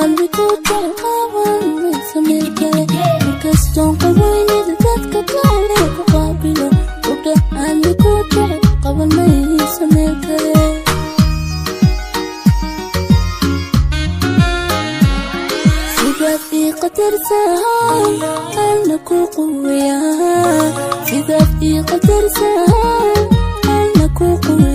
Qalbi ku jecel qaban mayso meel kale. Markastoon qaweynida dadka kale ku qaabilo, qudha qalbi ku jecel qaban mayso meel kale. Sidaad ii qadarsahay alna ku quweyaa. Sidaad ii qadarsahay alna ku quweyaa.